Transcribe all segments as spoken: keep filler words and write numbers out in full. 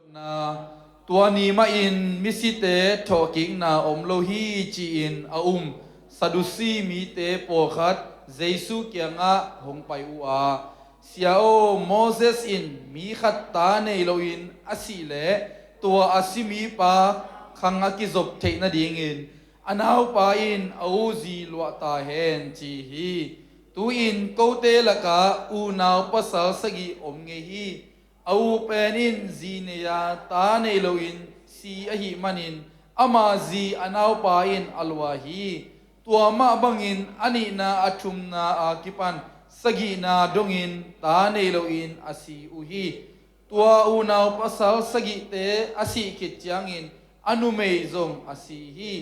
Na, tua ni mahin misite thawhkikna om lo hi, ci-in a um Sadusi mite pawlkhat Jesu kiangah hong pai uh a, "Sia aw, Moses in mi khat ta nei loin a sih leh tua a si mipa khang a kizop theih nadingin a naupa in a uzi luah ta hen," ci hi. Tu-in kote lakah unau pasal sagih om ngei hi. A u pen in zi nei a ta nei loin si ahih manin ama zi a naupa in a luah hi. Tua mah bangin a nihna, a thumna a kipan sagihna dongin ta nei loin a si uh hi. Tua unau pasal sagihte a sih khit ciangin a numei zong a si hi.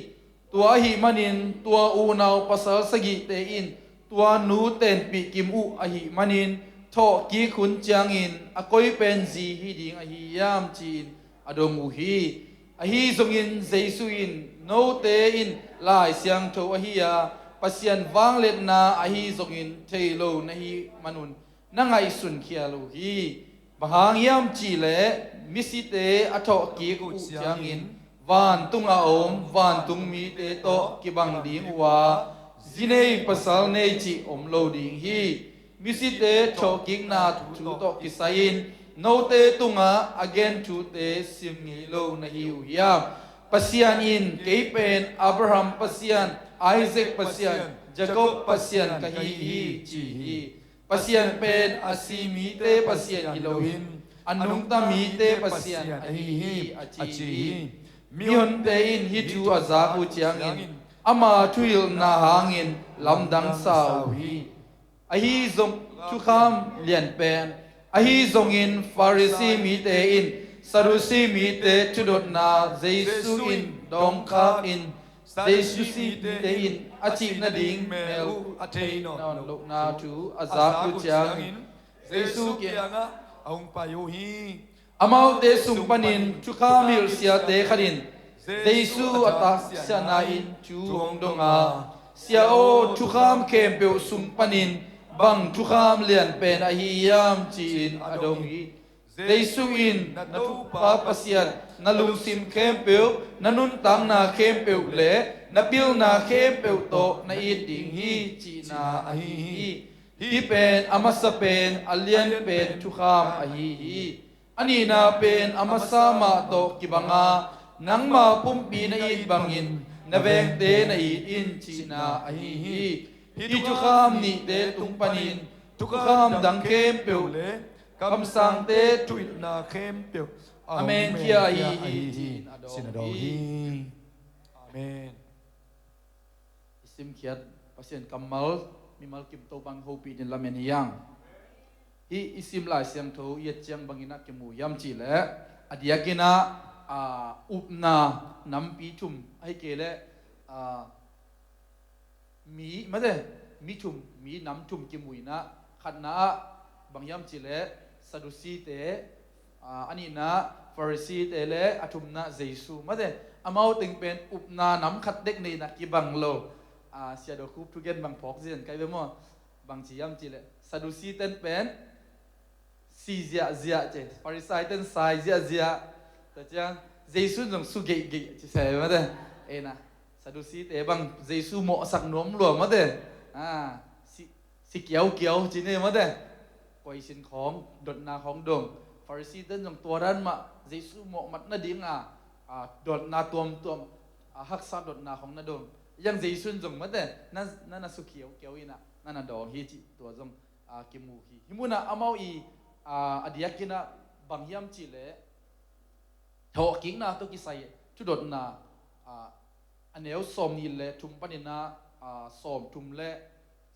Tua ahih manin tua unau pasal sagihte in tua nu tenpih kim uh ahih manin thawhkik hun ciangin a koi pen zi hi ding ahi hiam, ci-in a dong uh hi. Ahi zongin Jesu in, "Note in Lai Siangtho ahi a, Pasian vangliatna ahi zongin thei lo na hih manun na ngaihsun khial uh hi. Bang hang hiam cihleh misite a thawhkik uh ciangin vantung a om vantung mite tawh kibang ding uh a, zi nei pasal nei cih om lo ding hi." Misite thawhkikna thu tawh kisai-in note tungah a gen thute sim ngei lo na hi uh hiam? Pasian in, "Kei pen Abraham Pasian, Isaac Pasian, Jacob Pasian ka hi hi," ci hi. Pasian pen a si mite Pasian hi loin a nungta mite Pasian ahi hi, a ci hi. Mihonte in hih thu a zak uh ciangin ama thuhilhna hangin lamdang sa uh hi. Ahi zong thukham lian pen, ahi zongin Farisi mite in Sadusi mite thudotna Jesu in dawngkhak in, Sadusi mite in a cih nading mel uh a thei nawn lohna thu a zak uh ciangin Jesu kiangah a hong pai uh hi. Amaute sung panin thukham hilh siate khat in Jesu a taksiahna in thu hong dong a, "Sia aw, thukham khempeuh sung panin bang thukham lian pen ahi hiam?" ci-in a dong hi. Jesu in, "Na Topa Pasian na lungsim khempeuh, na nuntakna khempeuh le na pilna khempeuh tawh na it ding hi," cihna ahi hi. Hih pen a masa pen a lian pen thukham ahi hi. A nihna pen a masa mah tawh kibang a, "Nangma pumpi na it bangin na vengte na it in," cihna ahi hi. Hih thukham nihte tung panin thukham dang khempeuh le kamsangte thuhilhna khempeuh a mengkhia ahi hi, ci-in a dawng hi. Amen. I simkhiat Pasian kammal mimal kim Topa'n hopih dingin lamen hi hang. Hih i sim Lai Siangtho i et ciang bangin ah kimu hiam cihleh, a diakin ah, aa, upna nampi thum, ahih kei leh, aa, mi, mate, mi thum, mi nam thum kimu in ah, khatna ah bang hiam cihleh Sadusite, aa, a nihna Farisite le a thumna Jesu, mate, amau teng pen upna nam khat dek nei in ah kibang lo. Aa, Sia Do Khup thugen bang phawk zian kai ve maw? Bang ci hiam cihleh Sadusite pen si ziahziah ci, Farisite sai ziahziah. Tua ciang Jesu zong su geihgeih ci se, mate. Ei na, Sadusite bang Jesu mawhsak nuam lua, mate. Ah, si, si kiaukiau ci ni, mate. Koisin khawng, dotna khawng dong. Farisite zong tua dan mah, Jesu mawh mat nading a, ah, dotna tuamtuam, ah, haksa dotna khawng na dong. Yang Jesu zong, mate, na, na, na su kiaukiau in ah na, na dawng hi ci, tua zong, aa, kimu hi. Hih munah amau i, aa, a diakin ah bang hiam cihleh, thawhkikna tawh kisai thudotna, aa, a neu sawmnih le thum panin ah, aa, sawmthum le,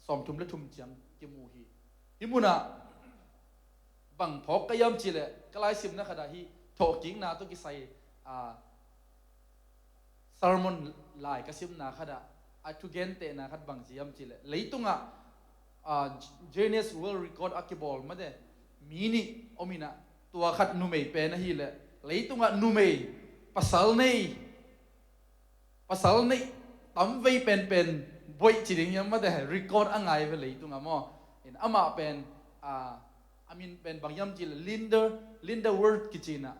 sawmthum le thum ciang kimu hi. Hih munah bang phawk ka hiam cihleh, ka laisimna khat ah hih thawhkikna tawh kisai, aa, sermon lai ka simna khat ah, a thugentehna khat bang ci hiam cihleh, leitungah, ah, Guinness World Record a kibawl, mate, mi nih om in ah, tua khat numei pen ahih leh, leitungah numei, pasal nei, pasal nei tamvei penpen buaih ci ding hiam, mate, record a ngai ve leitungah maw. In amah pen, ah, a min pen bang hiam cihleh Linda, Linda World kici in ah,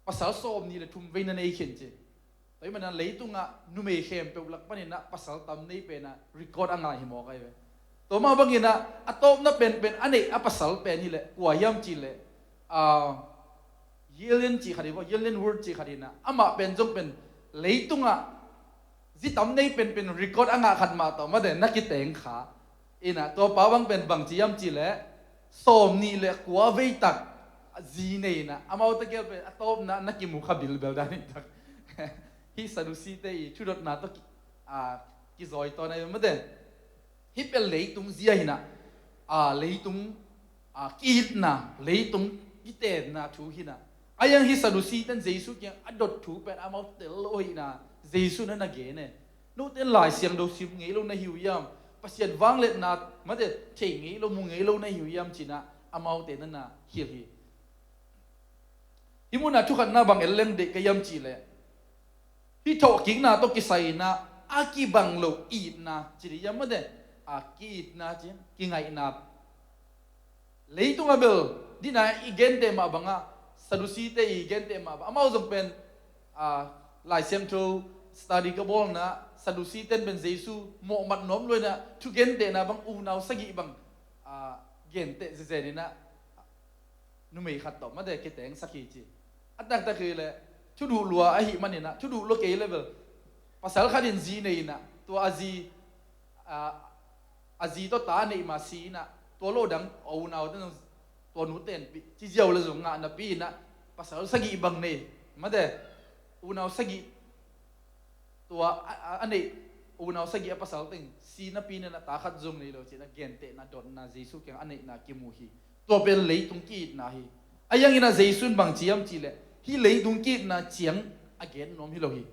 pasal sawm nih le thum vei na nei khin ci. Tua hi manin ah leitungah numei khempeuh lak panin ah pasal tam nei pen ah record a ngah hi mawk ahi ve. Tua mah bangin ah a tawpna penpen a neih a pasal pen hi leh kua hiam cih leh, ah, Yellen cih khat hi maw, Yellen Ward cih khat hi-in ah, amah pen zong pen leitungah zi tam nei penpen record a ngah khat mah tawh mate na kiteng kha. In ah tua pa bang pen bangci hiam cih leh sawm nih le kua vei tak zi nei in ah, amau tegel pen a tawpna na kimu kha bilbel dan hi tak. Hih Sadducee-te i thudotna tawh ki, a, kizawi tawn ahi mate. Hih pen leitung zia hi-in ah, a, leitung, a, ki-itna, leitung kitenna thu hi-in ah. A iang hih Sadducee-ten Jesu kiang a dot thu pen amau tel lo hi-in ah, Jesu na na gen e. Note in Lai Siangtho sim ngei lo na hi uh hiam? Pasian vangliatna mate thei ngei lo, mu ngei lo na hi uh hiam ci-in ah amaute na na hilh hi. Hih munah thukhatna bang en leng deih ka hiam cih leh, hih thawhkikna tawh kisai-in ah a kibang lo itna ci ding hiam mate, a ki-itna ci, kingaihna. Leitung a bel dina i genteh mah bangah, Sadducee-te i genteh mah bang, amau zong pen, a, Lai Siangtho study ka bawlna Sadducee-ten pen Jesu mawhmat nuam lo-in ah thugentehna bang unau sagih bang, a, genteh zezen in ah numei khat tawh mate kitengsak hi ci. A taktak hi leh thuduh lua ahih manin ah, thuduh lua kei leh bel pasal khat in zi nei in ah, tua a zi, a, a zi tawh ta a neih ma si in ah, tua lo dang a unaute zong tua nu tenpih ci ziau le zong ngah napi in ah, pasal sagih bang nei mate, unau sagih tua a, a, a neih unau sagih a pasal teng si napi in ah ta khat zong nei lo ci-in ah gentehna dotna Jesu kiang a neihna kimu hi. Tua pen leitung ki-itna hi. A iang in ah Jesu in bangci hiam cih leh hih leitung ki-itna ciang a gen nuam hi lo hi.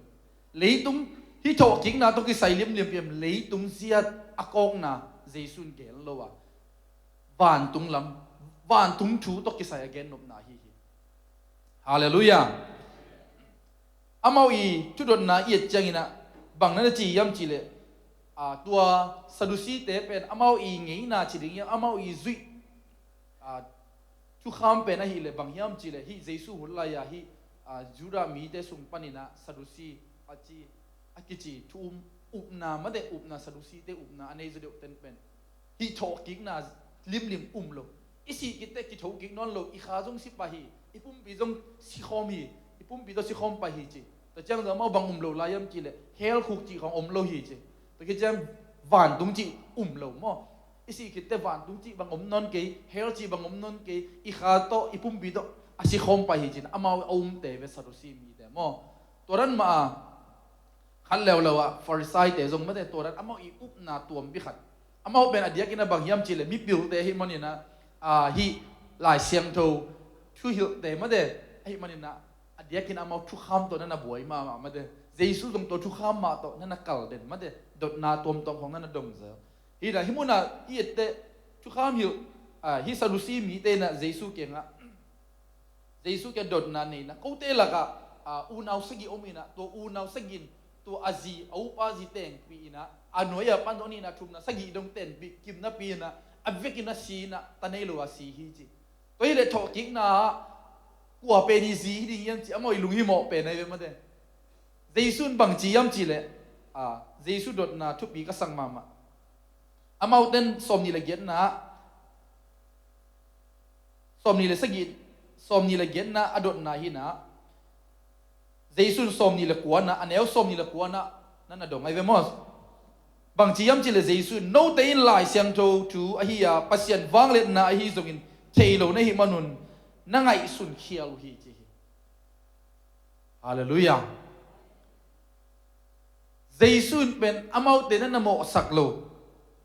Leitung, hih thawhkikna tawh kisai limlim pen leitung zia a kawkna Jesu in gen lo a, vantung lam, vantung thu tawh kisai a gen nopna ahi hi. Halleluiah. Amau i thudotna i et ciangin ah bang na na ci hiam cih leh, a, tua Sadducee-te pen amau i ngeina ci ding hiam, amau i zuih, a, thukham pen ahih leh bang hiam cih leh hih Jesu hun lai-a hih, a, Judah mite sung panin ah Sadducee a ci, a kici thu um, upna mate, upna, Sadducee-te upna a nei zaw deuh ten pen hih thawhkikna limlim um lo. I sih kik teh kithokik nawn lo, i kha zong si pah hi, i pumpi zong sikhawm hi, i pumpi tawh sikhawm pah hi ci. Tua ciang zong amau bang um lo lai hiam cih leh hell khuk cih khawng om lo hi ci. Tua khit ciang vantung cih um lo maw. I sih kik teh vantung cih bang om nawn kei, hell cih bang om nawn kei, i kha tawh i pumpi tawh a sikhawm pah hi ci-in amau a umte ve Sadducee mite maw. Tua dan mah a khat leuleu ah Farisai-te zong mate, tua dan amau i upna tuampi khat. Amau pen a diakin ah bang hiam cih leh mipilte ahih manin ah, a, hih Lai Siangtho thuhilhte mate ahih manin ah, a diakin amau thukham tawh na na buai mahmah mate. Jesu zong tua thukham mah tawh na na kal den mate. Dotna tuamtuam khawng na na dong zel. Hih dah hih munah i et teh thukham hilh, a, hih Sadducee mite in ah Jesu kiangah Jesu kiang dotna nei in ah, kote lakah, a, unau sagih om in ah, tua unau sagih in tua a zi, a upa zi tengpih in ah, a nuai-a pan tawh nihna thumna sagih dong tenpih kim napi in ah, a vekin a si in ah, ta nei lo a si hi ci. Tua hi leh thawhkikna ah kua pen i zi hi ding hiam ci, amau i lunghimawh pen ahi ve mate. Jesu in bangci hiam cih leh, a, Jesu dotna thupi ka sak mahmah. Amaute in sawmnih le giatna ah, sawmnih le sagih, sawmnih le giatna a dotna hi in ah, Jesu in sawmnih le kuana, a neu sawmnih le kuana na na dong ahi ve maw. Bangci hiam cih leh Jesu in, note in Lai Siangtho thu ahi a, Pasian vangliatna ahi zongin thei lo na hih manun na ngaihsun khial uh hi ci hi. Halleluiah. Jesu in pen amaute na na mawhsak lo.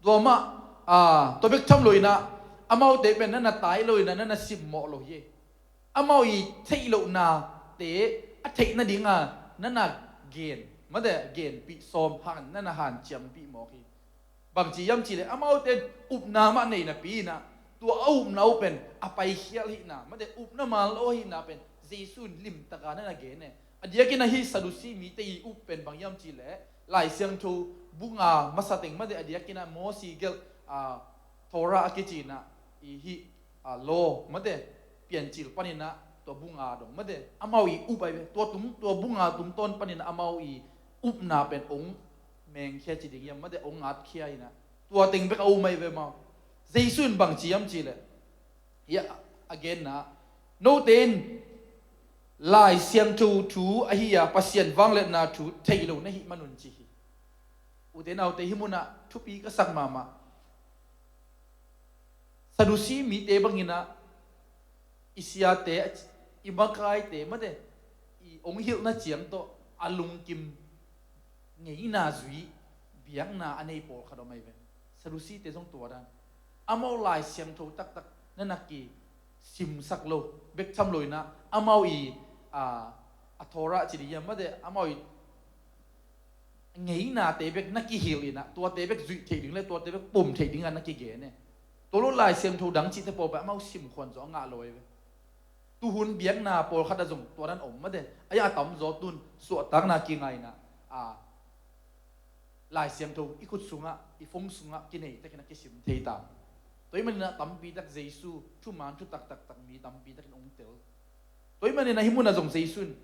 Tua mah, a, tua bek tham lo in ah, amaute pen na na tai lo in ah, na na simmawh lo hi. Amau i theih lohnate a theih nadinga na na gen mate, genpih sawm, han, na na hanciampih mawk hi. Bangci hiam cih leh amaute in upna mah nei napi in ah, tua a upna uh pen a paikhial hihna mate, upna man lo ahihna pen Jesu in limtaka na na gen e. A diakin ah hih Sadducee mite i up pen bang hiam cih leh Lai Siangtho bu nga masa teng mate, a diakin ah Mosi gelh, a, Torah a kici in ah, i hih, a, law mate, Piancil panin ah tua bu nga dong mate, amau i up ai ve. Tua tung, tua bu nga tungtawn panin amau i upna pen ong mengkhia ci ding hiam mate, ong atkhia inah, tua teng bek a um ai ve amau. Jesu in bang ci hiam cih leh, hia a genna, note in Lai Siangtho thu ahi a Pasian vangliatna thu thei lo na hih manun ci hi. Ute naute, hih munah thupi ka sak mahmah. Sadusi mite banginah i siate, i makaite mate, i ong hilhna ciang tawh a lungkim ngeina zui biakna a nei pawlkhat om ai ve. Sadusite zong tua dan. Amau Lai Siangtho taktak na na kisimsak lo bek tham lo inah, amau i, a, a Torah ci ding hiam mate, amau i ngeinate bek na kihilh inah, tuate bek zuih theih ding le tuate bek pom theih dingah na kigen e. Tua lo Lai Siangtho dang cihte pawl pen amau simkhuan zaw a ngah lo ai ve. Tuhun biakna pawlkhat ah zong tua dan om mate. Ai a tamzaw tun suahtakna kingai inah, a, Lai Siangtho i khut sungah, i phone sungah kinei takin a kisim thei ta. Tua ahih maninah tampi tak Jesu thuman thutak taktak mi tampi takin ong tel. Tua ahih maninah hih munah zong Jesu in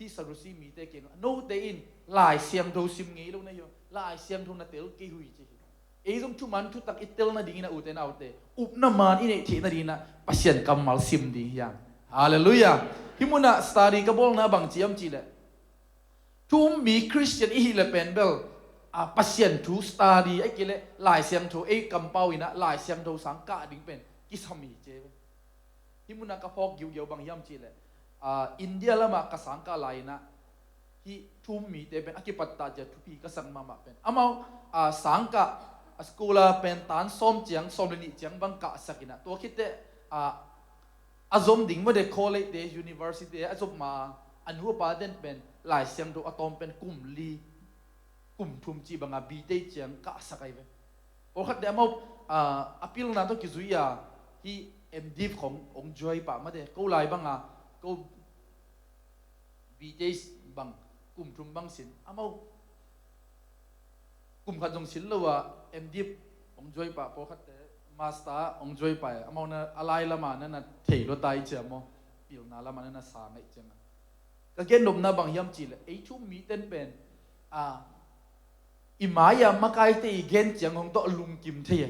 hih Sadusi mite kiangah, note in Lai Siangtho sim ngei lo na hi a, Lai Siangtho na tel kei uh hi ci hi. Ei zong thuman thutak i tel nadingin a, ute naute, upna man i neih theih nadingin ah Pasian kammal sim ding hi hang. Halleluiah. Hih munah study ka bawlna bang ci hiam cih leh, thu um mi Khristian i hih leh pen bel, a, Pasian thu study ahih kei leh Lai Siangtho ei kampau inah Lai Siangtho sang kah ding pen kisam hi ci hi. Hih munah ka phawk giugiau bang hiam cih leh, a, India lamah ka sang kah lai inah hih thu um mite pen a kipattah ciang thupi ka sak mahmah pen, amau, a, sang kah, a, school ah pen tan sawm ciang, sawm le nih ciang bang kahsak inah, tua khit teh, a, a zom ding mate, college te, university te a zom ma, a nu a pa ten pen Lai Siangtho a tawm pen kum li, kum thum cih banga B.Th ciang kahsak ai ve. Pawlkhat te amau, a, a pilna tawh kizui a, hih M.Div khong ong join pah mate, ko lai banga, ko B.Th bang kum thum bang sin, amau kum khat zong sin lo a, M.Div ong join pah, pawlkhat te master ong join pah, amau na a lai lama na na thei lua tai cia maw, pilna lama na na sang ai cianga. Ka gen nopna bang hiam cih leh, ei thu um miten pen, a, i mai-a makaite i gen ciang hong tawh lungkim thei e.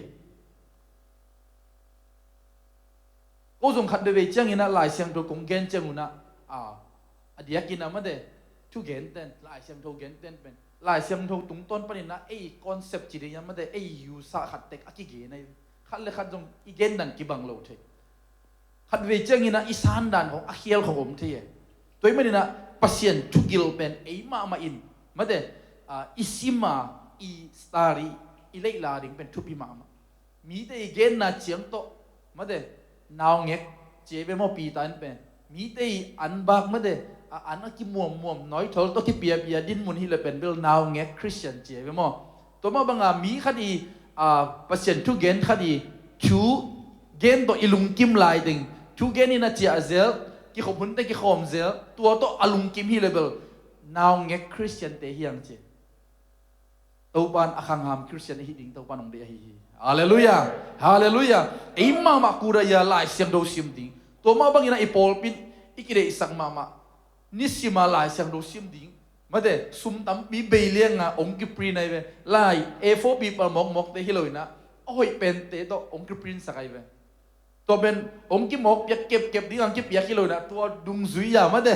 Ko zong khat veivei ciangin ah Lai Siangtho kong gen ciang un ah, a, a diakin ah mate, thu genten, Lai Siangtho genten pen Lai Siangtho tungtawn panin ah ei concept ci ding hiam mate, ei yusa khat tek a kigen ahi. Khat le khat zong i gen dan kibang lo thei. Khat vei ciangin ah i san dan khong a khial khong om thei e. Tua ahih manin ah Pasian thugil pen ei mahmah in mate, a, i sim a, i study, i leihla ding pen thupi mahmah. Mite i genna ciang tawh mate, naungek ci ve maw, Peter in pen. Mite i an bak mate, a, an a kimuammuam, nawithol tawh kipiapia dinmun hi leh pen bel naungek Khristian ci ve maw. Tua mah banga mi khat i, a, Pasian thu gen khat i thu gen tawh i lungkim lai ding, thu gen in a ciah zel, kikhop hunte kikhawm zel, tua tawh a lungkim hi leh bel naungek Khristiante hi hang ci. Topa'n a khangham Khristian i hih ding Topa'n hong deih ahi hi. Halleluiah. Halleluiah. Ei mahmah kura ia Lai Siangtho sim ding. Tua mah bangin ah i pawlpi in i kideihsak mahmah. Nisima Lai Siangtho sim ding. Mate, sum tampi bei lianga hong kiprint ahi ve. Lai, A four paper mawkmawkte hi lo in ah, a hoih pente tawh hong kiprintsak ahi ve. Tua pen hong kimawk piak kepkep ding a kipiak hi lo in ah, tua dungzui a mate,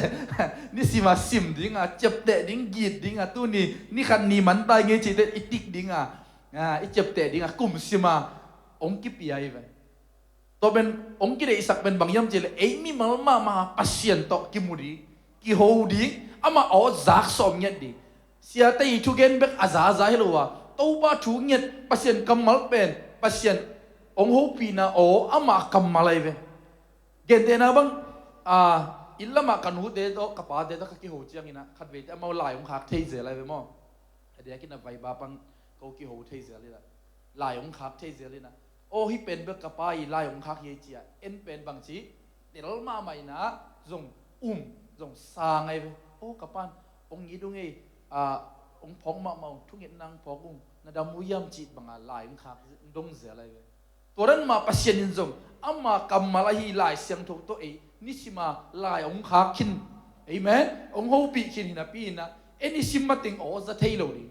nisima sim ding a, ciapteh ding, git ding a, tuni ni khat ni man tai ngei cihte i tik ding a, a, i ciapteh ding a, kum sima hong kipia hi ve. Tua pen hong kideihsak pen bang hiam cih leh, ei mimal mahmah Pasian tawh kimu ding, kiho ding, amah aw zak sawm ngiat ding. Siate i thugen bek a zaza hi lo a, Topa thu ngiat, Pasian kammal pen Pasian hong hopihna aw, amah kammal ahi ve. Gentehna bang, a, inn lamah ka nute tawh ka pate tawh ka kiho ciangin ah, khat veite amau lai hong khak thei zel ahi ve maw. A diakin ah vaiba pang ko kiho thei zel in ah, lai hong khak thei zel in ah, aw, hih pen bel ka pa i lai hong khak hi ei ci a, en pen bang ci, tel mahmah in ah, zong um, zong sang ahi ve. Aw, ka pa'n hong it ung ei, a, hong phawk mahmah ung, thungetna hong phawk ung, na dam uh hiam cih banga lai hong khak dong zel ahi ve. Tua dan mah Pasian in zong ama kammal ahi Lai Siangtho tawh ei Nisima lai hong khak khin. Amen. Hong hopih khin hi napi inah, ei nisim mateng aw za thei lo ding.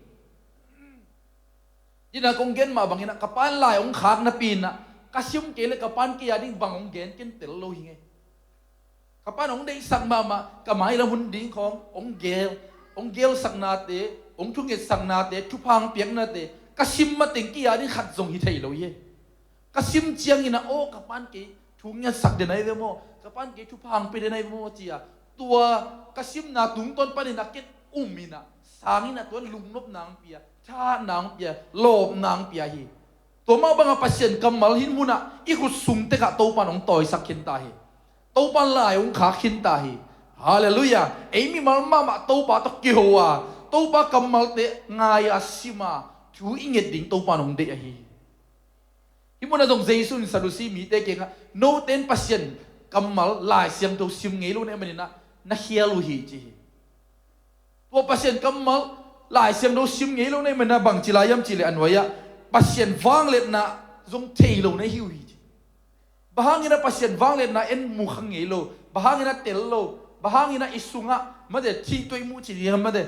Inah kong gen mah banginah ka pa'n lai hong khak napi inah, ka sim kei le ka pa'n kei a ding bang hong gen ken tel lo hi ngei. Ka pa'n hong deihsak mahmah, ka mailam hun ding khawng hong gel, hong gelsaknate, hong thungetsaknate, thupha hong piaknate ka sim mateng kei a ding khat zong hi thei lo hi. Ka sim cianginah, aw, ka pa'n kei thu ngetsak den ahi ve maw, ka pa'n kei thupha hong pia den ahi ve maw, ci-a, tua ka simna tungtawn paninah ken um inah, sang inah tuan lungnopna hong pia, thahatna hong pia, lawpna hong pia hi. Tua mah bangah Pasian kammal hih munah i khut sung tekah Topa'n hong tawisak khin ta hi. Topa'n lai hong khak khin ta hi. Halleluiah. Ei mimal mahmah Topa tawh kiho a, Topa kammalte ngai-a, sim a, thu i nget ding Topa'n hong deih ahi hi. Hih munah zong Jesu in Sadusi mite kiangah, note in Pasian kammal Lai Siangtho sim ngei lo na hih maninah na khial uh hi, ci hi. Tua Pasian kammal Lai Siangtho sim ngei lo na hih maninah bangci lai hiam cihleh, a nuai-ah Pasian vangliatna zong thei lo na hi uh hi, ci. Bang hanginah Pasian vangliatna en mu kha ngei lo, bang hanginah tel lo, bang hanginah i sungah mate thih tuai muh ci ding hiam, mate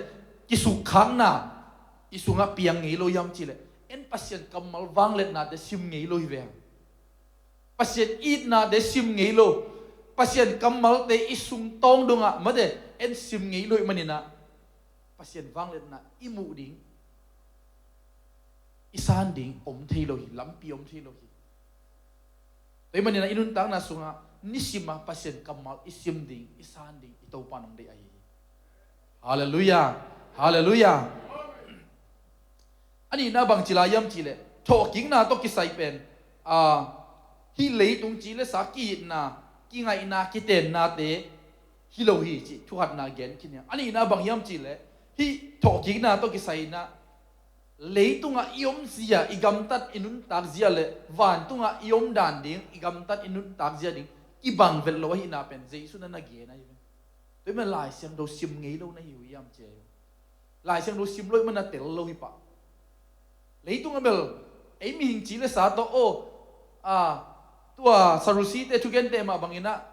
kisukkhakna i sungah piang ngei lo hiam cihleh, en Pasian kammal vangliatnate sim ngei lo hi ve hang. Pasian itnate sim ngei lo, Pasian kammalte i sungtawng dongah mate en sim ngei lo hi maninah, Pasian vangliatna i muh ding, i san ding om thei lo hi, lampi om thei lo hi. Tua hi maninah i nuntakna sungah nisimah Pasian kammal i sim ding, i san ding i Topa'n hong deih ahi hi. Halleluiah. Halleluiah. A nihna bangci lai hiam cihleh, thawhkikna tawh kisai pen, a, hih leitung ci le sa ki-itna, kingaihna, kitennate hi lo hi, cih thukhatna gen khin hi. A nihna bang hiam cihleh, hih thawhkikna tawh kisai inah leitungah i omzia, i gamtat, i nuntakzia le vantungah i omdan ding, i gamtat, i nuntakzia ding kibang vet lo ahihna pen Jesu na na gen ahi ve. Tua hi manin Lai Siangtho sim ngei lo na hi uh hiam, ci ahi uh. Lai Siangtho sim lo hi manin a tel lo hi pah. Leitungah bel ei mihing ci le sa tawh, aw, a, tua Sadusite thugente mah banginah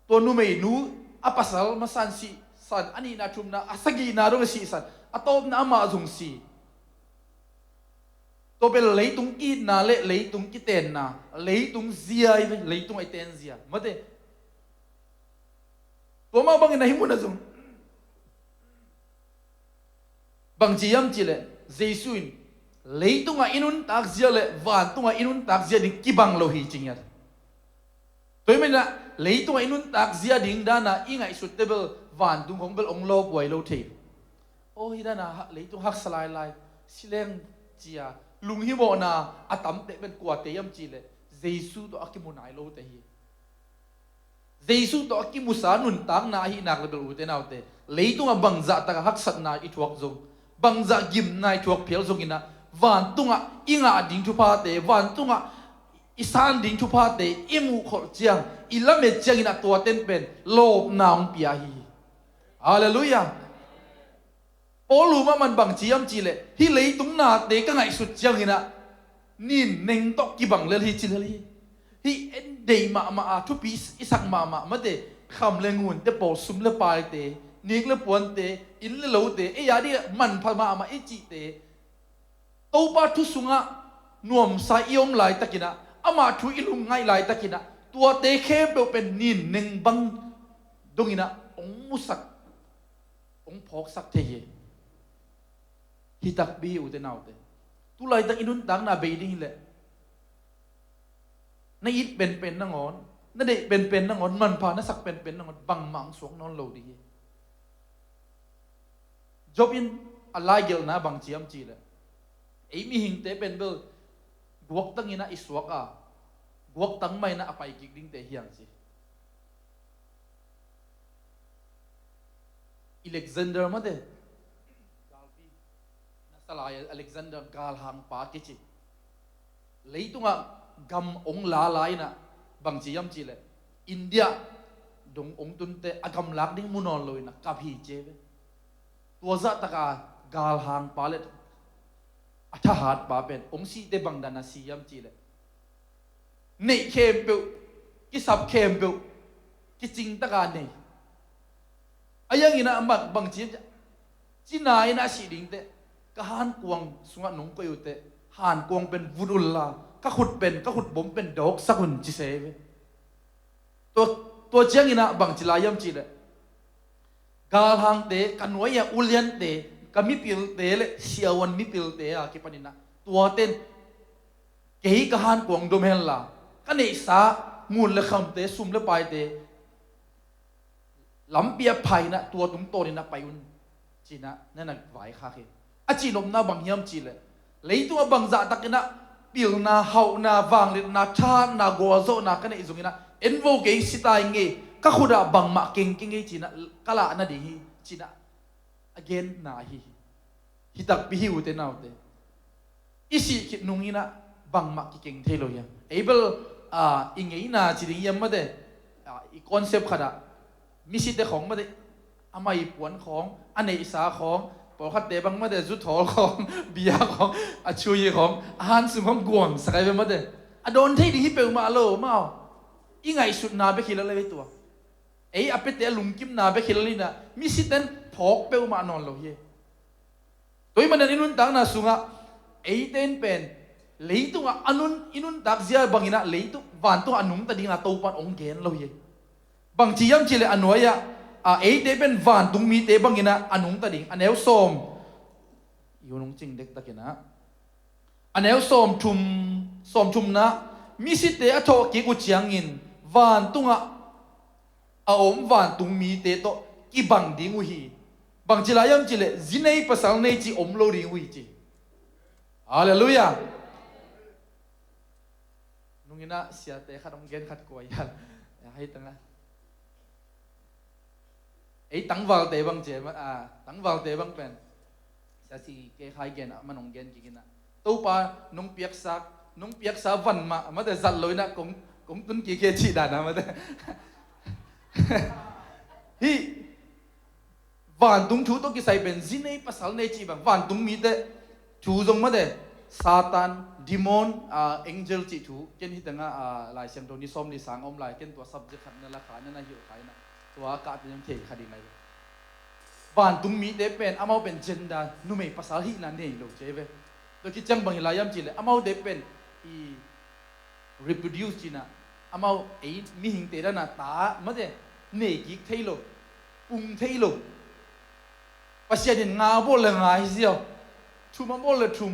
tua numeinu a pasal masa in sihsan, a nihna, thumna, a sagihna dong a sihsan, a tawpna amah zong si. Tua bel leitung ki-itna le leitung kitenna, leitung zia hi ve, leitung a i ten zia mate. Tua mah bangin a hih munah zong bangci hiam cihleh, Jesu in leitungah i nuntakzia le vantungah i nuntakzia ding kibang lo hi, ci ngiat. Tua hi maninah leitungah i nuntakzia ding dana i ngaihsutte bel vantung khong bel hong lawphuai lo thei. Aw, hih dana ha-, leitung haksa lailai, sileng cia lunghimawhna a tamteh pen kuate hiam cihleh, Jesu tawh a kimu nai lote hi. Jesu tawh a kimusa nuntakna ahi nak le bel, ute naute, leitungah bangzah takah haksatna i thuak zong, bangzah gimna i thuak phial zonginah, vantungah i ngah ding thuphate, vantungah i san ding thuphate i muhkholh ciang, i lamet cianginah tuaten pen lawpna hong pia hi. Halleluiah. Paul lu mahmah in bangci hiam cihleh, hih leitung nate ka ngaihsut cianginah ninneng tawh kibang lel hi, ci lel hi. Hih en deih mahmah a, thupi i sak mahmah mate, kham le ngunte pawl, sum le paite, nik le puante, inn le lote, ei a dingah manpha mahmah i cihte, Topa thu sungah nuamsa i om laitakinah, amah thu i lungngaih laitakinah, tuate khempeuh pen ninneng bang donginah hong musak, hong phawksak thei hi. Hi takpi hi, ute naute. Tu laitak i nuntakna bei ding hileh, na it penpen nangawn, na deih penpen nangawn, manpha na sak penpen nangawn bangmah hong suak nawn lo ding hi. Job in a laigelhna bangci hiam cihleh, ei mihingte pen bel guaktangin ah i suak a, guaktang mah in ah a pai kik dingte hi hang ci. Alexander mate, galpi na salai Alexander, galhangpa kici, leitungah gam hong la lai-in ah bangci hiam cihleh, India dong hong tunte a gamlak ding mu nawn loin ah kap hi ci ve. Tua zahtaka galhangpa le a thahatpa pen hong sihte bangdan a si hiam cihleh, neih khempeuh, kisap khempeuh, kicing taka nei. A yang in ah bang, bang ci, cina in ah sih ding teh, ka hankuang sungah nong koih uh teh, hankuang pen vut unla, ka khut pen, ka khut bom pen dawksak un ci se ve. Tua, tua ciangin ah bang ci lai hiam cih leh, galhangte, ka nuai-a uliante, ka mipilte le siavuan mipilte a kipanin ah, tuaten kei ka hankuang dom henla, ka neihsa ngun le khamte, sum le paite, lampi ah pha in ah tua tungtawnin ah pai un, ci-in ah na na vaikhak hi. A cihnopna bang hiam cih leh, leitungah bangzah takin ah pilna, hauhna, vangliatna, thahatna, gualzawhna ka neih zongin ah, en vo, kei si ta ing ei, ka khut ah bangmah keng keng ei, ci-in ah ka lah nading hi, ci-in ah a genna ahi hi. Hi takpi hi, ute naute. I sih khit nungin ah bangmah kikeng thei lo hiam? Ei bel, ah, i ngeina ci ding hiam mate, ah, i concept khat ah, misite khawng mate, amah i puan khawng, a neihsa khawng, pawlkhatte bang mate, zuthawl khawng, bia khawng, a chui khawng, a han sung khawng guangsak ai ve mate. A dawn thei ding hi peuhmah lo, amau i ngaihsutna bek hi lel ei tua. Ei a piate a lungkimna bek hi lel in ah, misiten phawk peuhmah nawn lo hi. Tua ahih manin i nuntakna sungah eite in pen leitungah a nun, i nuntak zia bangin ah leitung, vantungah a nungta dingin ah Topa'n hong gen lo hi. Bangci hiam cih leh a nuai-ah, a, eite pen vantung mite bangin ah a nungta ding. A neu sawm, i hun hong cing dektakin ah, a neu sawmthum, sawmthumna, misite a thawhkik uh ciangin vantungah a om vantung mite tawh kibang ding uh hi. Bangci lai hiam cih leh, zi nei pasal nei cih om lo ding uh hi, ci. Halleluiah. Nungin ah siate khat hong gen khat kua hial. Hei tangah, ei tangvalte bang ci, a, tangvalte bang pen, sia si ke khai gen ah, man hong gen kik in ah, Topa nong piaksak, nong piaksa van mah mate, zat lo in ah kong, kong tun kik hi, cih dan ah mate. Hih vantung thu tawh kisai pen zi nei pasal nei cih bang, vantung mite thu zong mate, Satan, demon, ah, angel cih thu, ken hi tangah, ah, Lai Siangtho ni sawmli sang a om lai, ken tua subject khat na la kha, na na hilh kha in ah, tua a kahte zong thei kha ding lai. Vantung mite pen, amau pen gender, numei pasal hihna nei lo ci ve. Tua khit ciang bang hi lai hiam cih leh, amaute pen i reproduce ci-in ah, amau ei mihingte dan a ta mate, nei kik thei lo, pung thei lo. Pasian in nga bawl le nga hi ziau, thum a bawl le thum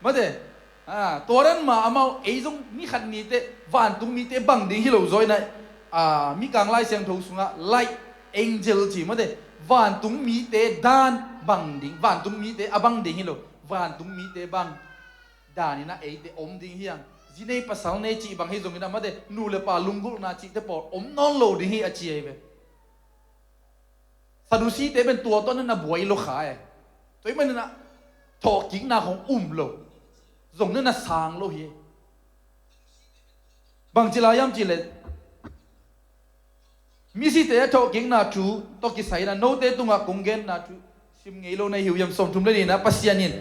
mate. A, tua dan mah amau, ei zong ni khat nite, vantung mite bang ding hi lo zaw in ah, a, Mikang Lai Siangtho sungah light angel ci mate, vantung mite dan bang ding, vantung mite a bang ding hi lo, vantung mite bang dan in ah eite om ding hi hang. Zi nei pasal nei cih bang hi zongin ah mate, nu le pa lunggulhna cihte pawl om nawn lo ding hi, a ci ahi ve. Sadduceete pen tua tawh na na buai lo kha e. Tua ahih manin ah thawhkikna khawng um lo, zong na na sang lo hi. Bangci lai hiam cih leh, misite a thawhkikna thu tawh kisai in ah, note tungah kong genna thu sim ngei lo na hi uh hiam? Sawmthum le nihna, Pasian in,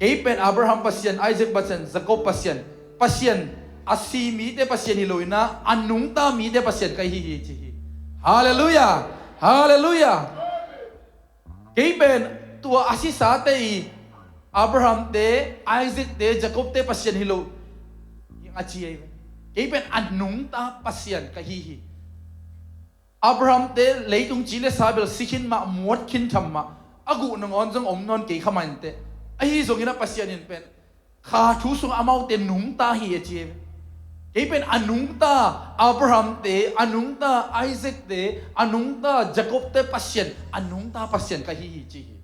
kei pen Abraham Pasian, Isaac Pasian, Jacob Pasian, Pasian, a si mite Pasian hi lo in ah, a nungta mite Pasian ka hi hi, ci hi. Halleluiah. Halleluiah. Kei pen tua a sisate i, Abrahamte, Isaacte, Jacobte Pasian hi lo, a ci ahi ve. Kei pen a nungta Pasian ka hi hi. Abrahamte leitung ci le sa bel si khin mah, muat khin tham mah, a guh nangawn zong om nawn kei kha mah inteh. Ahi zongin ah Pasian in pen kha thu sungah amaute nungta hi, a ci hi. Kei pen a nungta Abrahamte, a nungta Isaacte, a nungta Jacobte Pasian, a nungta Pasian ka hi hi, ci hi.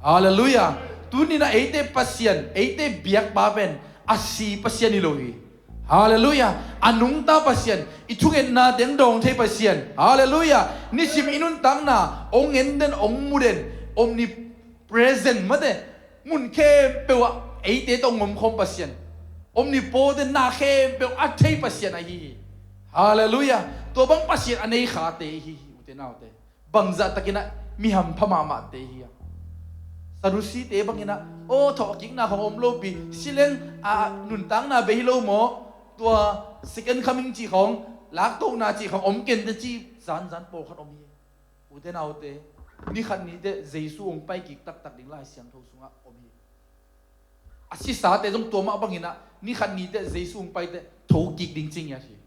Halleluiah. Tuni-in ah eite Pasian, eite biakpa pen a si Pasian hi lo hi. Halleluiah. A nungta Pasian, i thungetna teng dawng thei Pasian. Halleluiah. Nisim i nuntakna hong en den, hong mu den, omnipresent mate, mun khempeuh ah eite tawh hong omkhawm Pasian, omnipotent, na khempeuh a thei Pasian ahi hi. Halleluiah. Tua bang Pasian a nei khate ihi hi, ute naute. Bangzah takin ah mi hampha mahmahte ihi a. Sadduceete bangin ah, aw, thawhkikna khawng om lopi, si leng, a, nuntakna bei hi lo maw? Tua second coming cih khawng Laktohna cih khawng om kei inteh ci, zanzan pawlkhat om hi. Ute naute, nikhat niteh Jesu hong pai kik taktak ding Lai Siangtho sungah om hi. A sisate zong tua mah banginah nikhat niteh Jesu hong paiteh tho kik ding ci ngiat hi.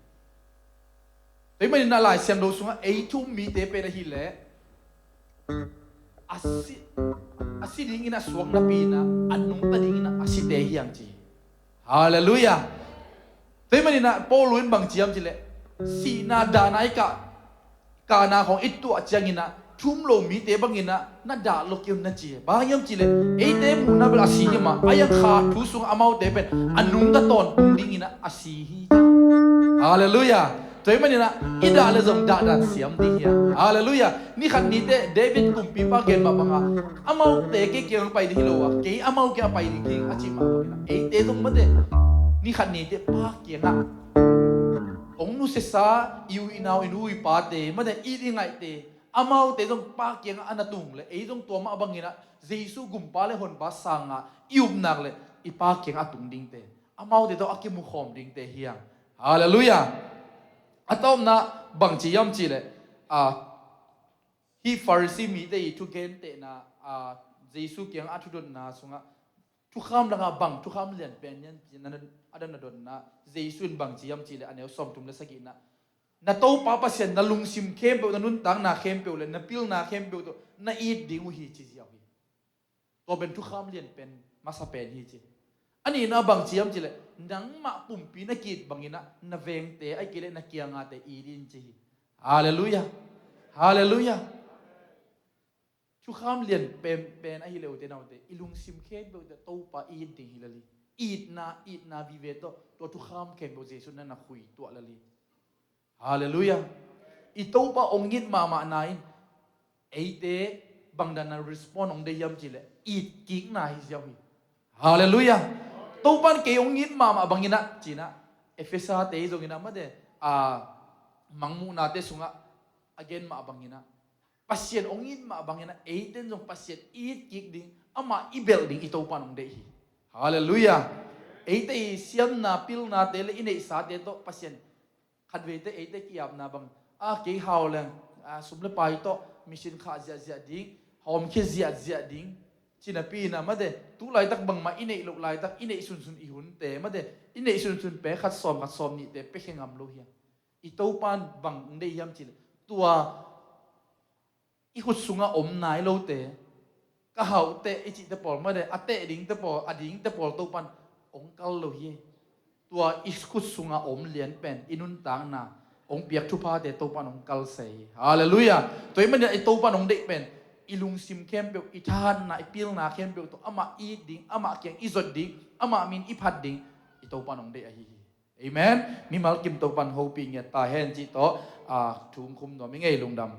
Tua ahih maninah Lai Siangtho sungah ei thu-um mite pen ahih leh a si, a si dinginah suak napi inah a nungta dinginah a site hi hang ci hi. Halleluiah. Tua ahih maninah Paul in bang ci hiam cih leh, sihna dahna i kah, kahna khawng i tuah cianginah thu-um lo mite banginah na dah lo kei un na ci hi. Bang hang hiam cih leh eite muhna bel a si hi mah, a hiang kha thu sungah amaute pen a nungta tawntung dinginah a si hi ci hi. Halleluiah. Tua ahih maninah i dah leh zong dahdan siam ding hi hang. Halleluiah. Nikhat niteh David kumpipa gen mah banga, amaute kei kiangah pai ding hi lo a, kei amau kiangah pai ding hi a cih mah banginah eite zong mate, nikhat niteh Pa kiangah, hong nusiasa i u i nau, i nu i pate mate, i it i ngaihte, amaute zong Pa kiangah a na tung leh ei zong tua mah banginah Jesu Gumpa le Honpa sangah i upna leh i Pa kiangah a tung dingte, amaute tawh a kimukhawm dingte hi hang. Halleluiah. A tawpna bang ci hiam cih leh, a, hih Pharisee mite i thugentehna, a, Jesu kiangah a thudotna sungah thukham lakah bang thukham lian pen hiam cih na, a dan a dotna, Jesu in bang ci hiam cih leh a neu sawmthum le sagihna, na Topa Pasian na lungsim khempeuh, na nuntakna khempeuh le na pilna khempeuh tawh na it ding uh hi ci ziau hi. Tua pen thukham lian pen masa pen hi ci. A nihna bang ci hiam cih leh nangmah pumpi na ki-it banginah na vengte ahih kei leh na kiangahte it in ci hi. Halleluiah. Halleluiah. Thukham lian pen, pen ahih leh ute naute, i lungsim khempeuh tawh Topa it ding hi lel hi. Itna, itna vive tawh tua thukham khempeuh Jesu na na khui tuah lel hi. Halleluiah. I Topa hong it mahmahna in eite bangdan a respond hong deih hiam cih leh it kikna hi ziau hi. Halleluiah. Topa in kei hong it mahmah banginah cinah, Efesa te hi zonginah mate, a, Mangmuhnate sungah a gen mah banginah Pasian hong it mah banginah eite in zong Pasian i it kik ding, amah i belh ding i Topa in hong deih hi. Halleluiah. Eite i siamna pilnate le i neihsate tawh Pasian khatveite eite ki-apna bang, a, kei hau leng, a, sum le pai tawh mission khah ziahziah ding, hawmkhia ziahziah ding, ci napi inah mate, tu laitak bangmah i neih loh laitak i neih sunsun i hunte mate, i neih sunsun pekhat sawm khat sawm nihte pekhia ngam lo hi hang. I Topa in bang hong deih hiam cih leh tua i khut sungah om nai lote, ka hauh teh i cihte pawl mate, a teh dingte pawl, a dingte pawl Topa in hong kal lo hi. Tua i khut sungah om lian pen i nuntakna hong piak thuphate Topa in hong kal se hi. Halleluiah. Tua ahih maninah i Topa in hong deih pen i lungsim khempeuh, i thahatna, i pilna khempeuh tawh amah i it ding, amah kiang i zot ding, amah min i phat ding i Topa in hong deih ahi hi. Amen. Mimal kim Topa in hopih ngiat ta hen cih tawh, a, thu hong khum nuam ing ei. Lungdam.